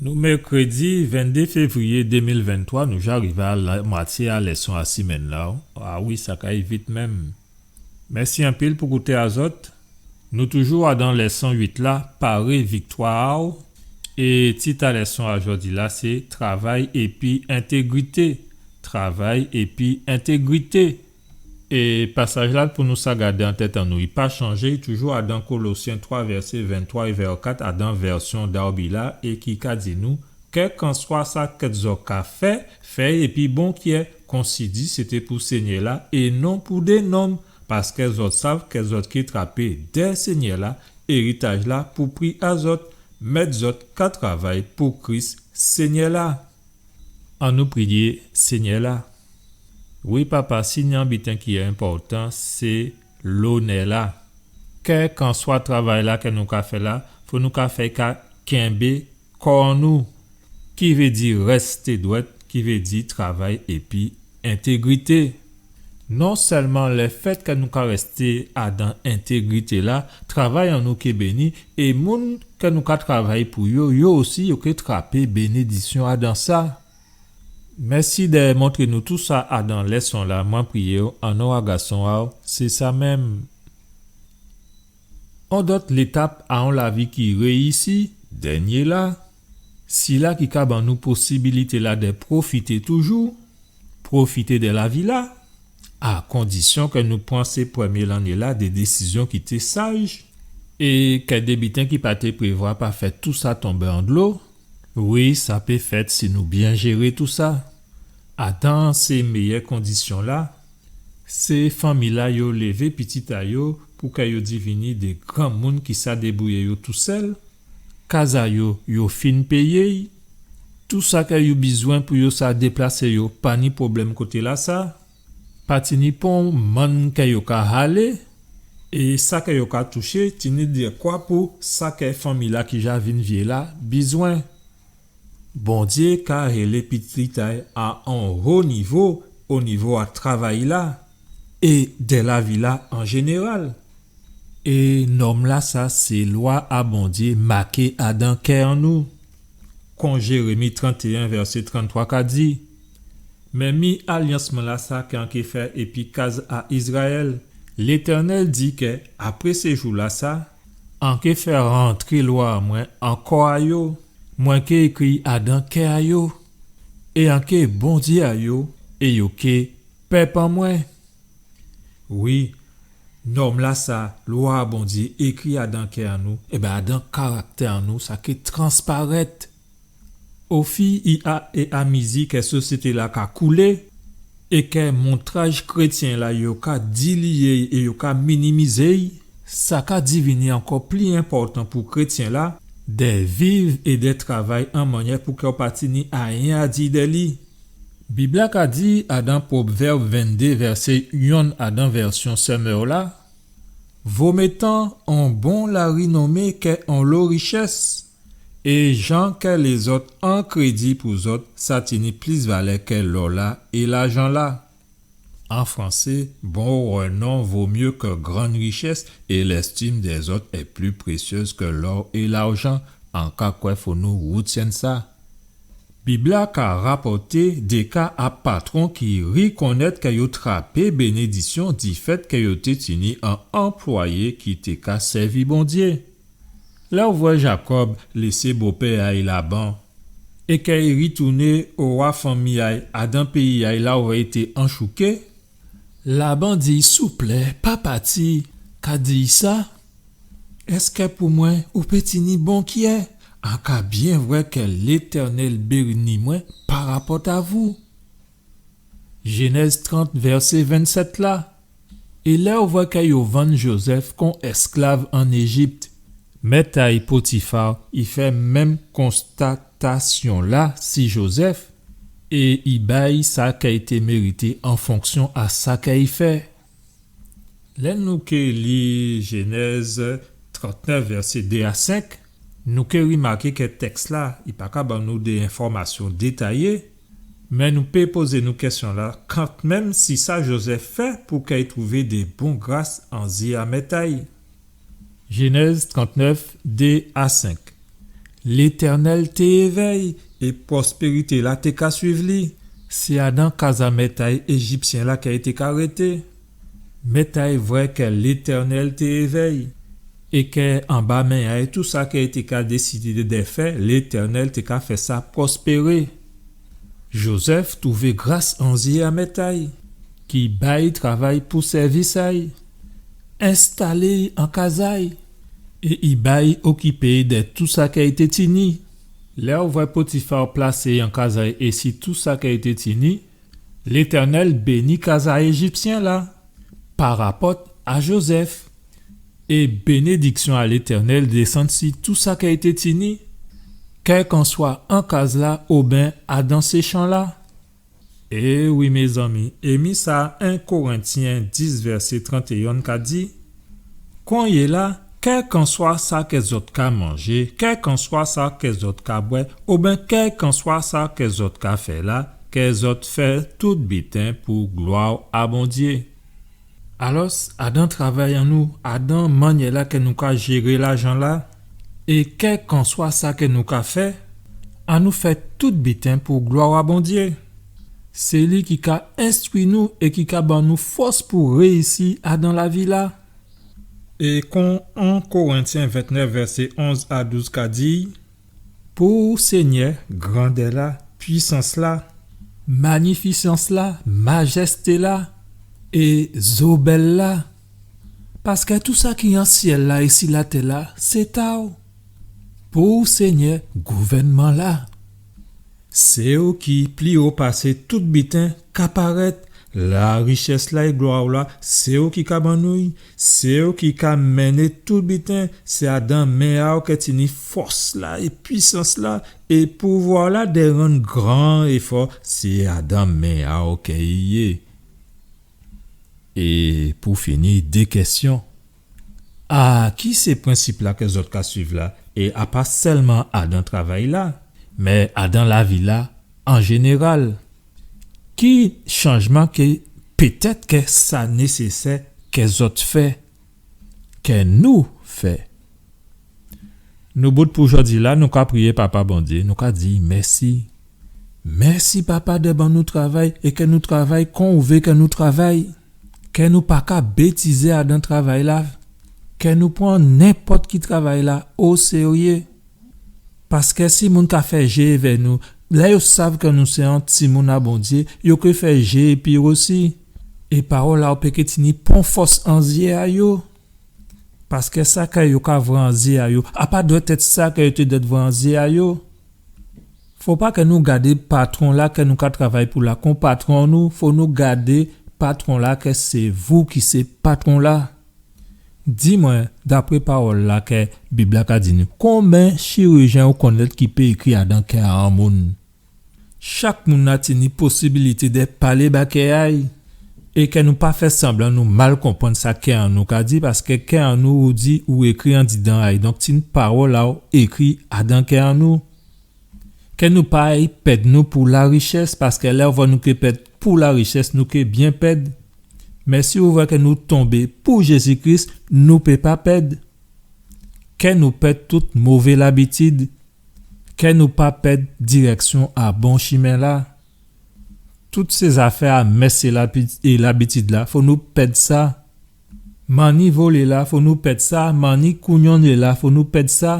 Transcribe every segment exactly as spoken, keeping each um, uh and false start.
Nou mèkrédi venndé févriyé dé mil venntwa, nou ja rivé a la mwatyé a lèson a simenn-la. A wi, sa kay vit menm. Mèsi anpil pou kouté a zòt. Nou toujou adan lèson uit la, Paré viktwa a'w. É tit a lèson a jòdi-la sé Travay épi entégrité. Travay épi entégrité. É pasaj-la pou nou sa gadé an tèt an nou, i pa chanjé, i toujou adan Kolosyen twa, vèsé venntwa é venkat, adan vèsyon Darby la, é ki ka di nou, kèlkanswa sa kè zòt ka fè, fè'y épi bon kyè, konsi di sété pou Sényè-la é non pou dé nonm, paskè zòt sav kè zòt ké trapé dè Sényè-la éritaj-la pou pri a zòt, mèt zòt ka travay pou Kris Sényè-la. Annou priyé Sényè-la. Wi, Papa, si ni on biten ki enpòtan, sé lonè-la. Kèlkanswa travay-la kè nou ka fè la, fò nou ka fè ka kenbé kò nou, ki vé di rèsté dwèt, ki vé di travay épi entégrité. Non sèlman lèfèt kè nou ka rèsté adan entégrité-la, travay an nou ké béni, é moun kè nou ka travay pou yo, yo osi, yo ké trapé bénédiksyon adan sa. Mèsi dè montré nou tousa adan lèson-la, mwen priyé'w, an non a Gason a'w, sé sa menm. On dòt létap a on lavi ki réyisi, dènyé-la, sila ki ka ban nou posibilité-la dè pwofité toujou, pwofité dè lavi-la, a kondisyon kè nou pran sé prèmyé lanné-la dé désizyon ki té saj, é kè dé biten ki pa té prévwa pa fè tousa tonbé an dlo. Wi, sa pé fèt si nou byen jéré tousa. Adan sé méyè kondisyon-la, sé fanmi-la yo lévé pitit a yo pou kè yo divini dé granmoun ki sa débouyé yo tousèl. Kaz a yo, yo fin péyé'y. Tousa kè yo bizwen pou yo sa déplasé yo, pa ni pwoblèm koté-lasa. Pa tini pon mann kè yo ka alé, é sa kè yo ka touché tini dèkwa pou sa kè fanmi-la ki ja vin vyé la bizwen. Bondyé ka hélé pitit a'y a on ho nivo, o nivo a travay-la, é dè lavi-la an jénéral. É nòm-lasa sé lwa a Bondyé maké adan kè an nou. Kon Jérémi trantéyen vèsé tranntwa ka di, Mé mi alyans mwen lasa kè an ké fè épi kaz a Izrayèl. Létènèl di kè, apré sé jou-lasa, an ké fè rantré lwa mwen an kò a yo, mwen ké ékri adan kè a yo, é an ké Bondyé a yo, é yo ké pèp an mwen. Wi, nòm-lasa, lwa a Bondyé ékri adan kè an nou, ében, adan karaktè an nou, sa ké transparèt. Ofi i a é a mizi kè sosyété-la ka koulé, é kè montraj krétyen-la yo ka diliyé é yo ka minimizé, sa ka divini ankò pli enpòtan pou krétyen-la dè viv é dè travay an mannyè pou kè ou pa tini ayen a di dè li. Bib-la ka di adan Pwovèb venndé vèsé yonn adan vèsyon Semeur la, vo métan on bon larinomé kè onlo richès, é jan kè lézòt an krédi pou zòt, sa tini plis valè kè lò-la é lajan-la. An fransé, bon renom vaut mieux que grande richesse, et l'estime des autres est plus précieuse que l'or et l'argent. An ka kwè fò nou woutyenn sa. Bib-la ka rapòté dé ka a patwon ki rikonnèt kè yo trapé bénédiksyon difèt kè yo té tini on anplwayé ki té ka sèvi Bondyé. Lè ou vwè Jakòb lésé bopè a'y Laban, é kè i ritouné owa fanmi a'y adan péyi a'y la ou vwè i té anchouké, Laban di, souplé, pa pati, ka di sa, èskè pou mwen ou pé tini bon kyè? An ka byen vwè kè Létènèl béni mwen parapòt a vou. Jénèz trant, vèsé vennsèt la. É lè ou vwè kè yo vann Jozèf kon èsklav an Éjip, mèt a'y Potifa, i fè menm konstatasyon-la si Jozèf, é i ba'y sa kè i té mérité an fonksyon a sa kè i fè. Lè nou ké li Jénèz trantnèf, vèsé dé a senk, nou ké rimaké kè tèks-la, i pa ka ban nou dé enfòmasyon détayé, mé nou pé pozé nou kèsyon-la, kantmenm si sa Jozèf fè pou kè i twouvé dé bon gras an zyé a mèt a'y. Jénèz trantnèf, dé a senk. Létènèl té évè'y, é pwospérité-la té ka suiv li. Sé adan kaz a mèt a'y éjipsyen-la kè i té ka rété. Mèt a'y vwè kè Létènèl té évè'y, é kè anba men a'y, tou sa kè i té ka désidé dè fè, Létènèl té ka fè sa pwospéré. Jozèf twouvé gras an zyé a mèt a'y, ki ba'y travay pou sèvis a'y, enstalé'y an kaz a'y, é i ba'y okipé dè tou sa kè i té tini. Lè ou vwè Potifa plasé'y an kaz a'y é si tou sa kè i té tini, Létènèl béni kaz a Éjipsyen-la, pa rapòt a Jozèf. É bénédiksyon a Létènèl désann si tou sa kè i té tini, kèlkanswa an kaz-la oben adan sé chan-la. É wi, mézanmi, é mi sa en Korentyen dis, vèsé trantéyen ka di, Konyéla, kèlkanswa sa kè zòt ka manjé, kèlkanswa sa kè zòt ka bwè, oben kèlkanswa sa kè zòt ka fè la, kè zòt fè tout biten pou glwa a Bondyé. Alòs, adan travay an nou, adan mannyè-la kè nou ka jéré lajan-la, é kèlkanswa sa kè nou ka fè, annou fè tout biten pou glwa a Bondyé. Sé li ki ka enstwi nou é ki ka ban nou fòs pou réyisi adan lavi-la. É kon en Korentyen ventnèf, vèsé onz a douz ka di, Pou Sényè, grandè-la, pwisans-la, manifisans-la, majèsté-la é zo bèl-la. Paskè tou sa ki an syèl-la é si latè-la, sé ta'w. Pou Sényè, gouvènman-la. Sé ou ki pli wo pasé tout biten ka parèt, larichès-la é glwa-la, sé ou ki ka ban nou, sé ou ki ka mennen tout biten, sé adan men a'w kè tini fòs-la é pwisans-la é pouvwa-la dè rann gran é fò, sé adan men a'w kè i yé. É pou fini, dé kèsyon. A ki sé prensip-la kè zòt ka suiv la, é a pa sèlman adan travay-la, mé adan lavi-la an jénéral? Ki chanjman kè pétèt kè sa nésésè kè zòt fè, kè nou fè? Nou bout pou jòdi-la, nou ka priyé Papa Bondyé, nou ka di mèsi. Mèsi Papa dè ban nou travay é kè nou travay kon ou vé kè nou travay. Kè nou pa ka bétizé adan travay-la. Kè nou pran nenpòt ki travay-la o séryé. Paskè si moun ka fè jé èvè nou, lè yo sav kè nou sé on timoun a Bondyé, yo ké fè jé épi'w osi. É pawòl a'w pé ké tini pon fòs an zyé a yo. Paskè sa kè yo ka vwè an zyé a yo, a pa dwèt èt sa kè yo té dwèt vwè an zyé a yo. Fò pa kè nou gadé patwon-la kè nou ka travay pou la kon patwon nou, fò nou gadé patwon-la kè sé vou ki sé patwon-la. Di mwen, dapré pawòl-la kè Bib-la ka di nou, konbyen chirijyen ou konnèt ki pé ékri adan kè a on moun? Chak moun-la tini posibilité dè palé ba kè a'y. É kè nou pa fè sanblan nou mal konprann sa kè an nou ka di, paskè kè an nou ou di ou ékri andidan a'y, donk tini pawòl a'w ékri adan kè an nou. Kè nou pa ay pèd nou pou larichès, paskè lè ou vwè nou ké pèd pou larichès, nou ké byen pèd. Mé si ou vwè kè nou tonbé pou Jézi Kris, nou pé pa pèd. Kè nou pèd tout mové labitid. Kè nou pa pèd dirèksyon a bon chimen-la. Tout sé zafè a mès é labi-, é labitid-la, fò nou pèd sa. Manni volé-la, fò nou pèd sa. Manni kounyonné-la, fò nou pèd sa.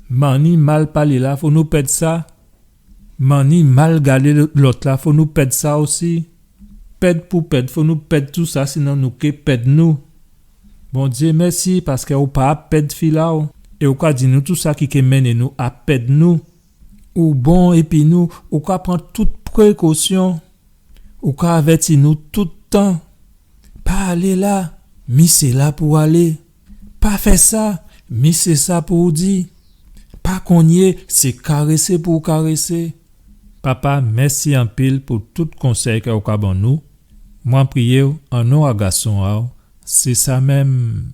Manni mal palé-la, fò nou pèd sa. Manni mal gadé lòt-la, fò nou pèd sa osi. Pèd pou pèd, fò nou pèd tou sa, sinon nou ké pèd nou. Bondyé mèsi, paskè ou pa pèd fil a'w. É ou ka di nou tou sa ki ké mennen nou a pèd nou. Ou bon épi nou, ou ka pran tout prékosyon. Ou ka avèti nou tout tan. Pa alé la, mi sé la pou alé. Pa fè sa, mi sé sa pou ou di. Pa konyé, sé karésé pou ou karésé. Papa, mèsi anpil pou tout konsèy kè ou ka ban nou. Mwen priyé'w an non a gason a'w, sé sa menm.